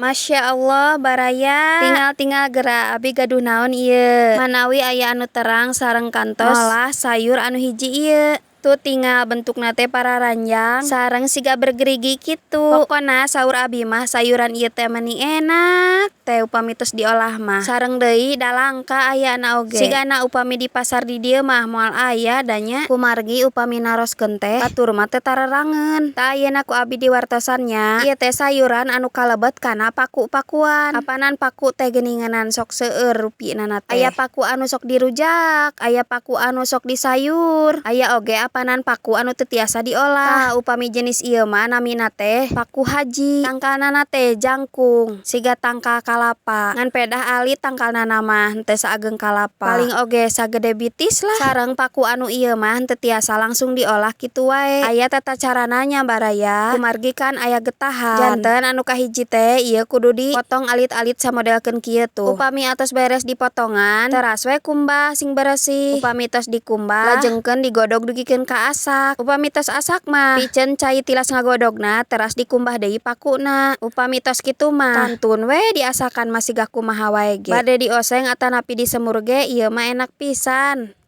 Masya Allah, baraya, tingal-tingal geura abi gaduh naon ieu. Manawi aya anu terang sareng kantos ngolah sayur anu hiji ieu. Tuh, tingal bentukna teh pararanjang sareng siga bergerigi kitu. Pokona saur abi mah sayuran ieu teh meuni enak teh upami tos diolah mah. Sareng deui da langka ayana oge. Sigana upami di pasar di dieu mah moal aya da nya, kumargi upami naroskeun teh batur mah teu tararangeun. Tah, ayeuna ku abi diwartosan nya, ieu teh sayuran anu kalebet kana paku-pakuan. Apanan paku teh geuninganan sok seueur rupina teh. Aya paku anu sok dirujak, aya paku anu sok disayur, aya oge apanan paku anu teu tiasa diolah. Tah, upami jenis ieu mah namina teh paku haji. Tangkalna teh jangkung siga tangkal kalapa, ngan pedah alit tangkalna mah, henteu saageng kalapa. Paling oge sagede bitis lah. Sareng paku anu ieu mah henteu tiasa langsung diolah kitu wae. Aya tata carana nya, baraya, kumargi kan aya getahan. Janten anu kahiji teh ieu kudu dipotong alit-alit samodelkeun kieu tuh. Upami atos beres dipotongan, teras we kumbah sing beresih. Upami tos dikumbah, lajengkeun digodog dugikeun ka asak. Upami tos asak mah, piceun cai tilas ngagodogna, teras dikumbah deui pakuna. Upami tos kitu mah kantun we diasakan mah siga kumaha wae ge. Bade dioseng atanapi disemur ge ieu mah enak pisan.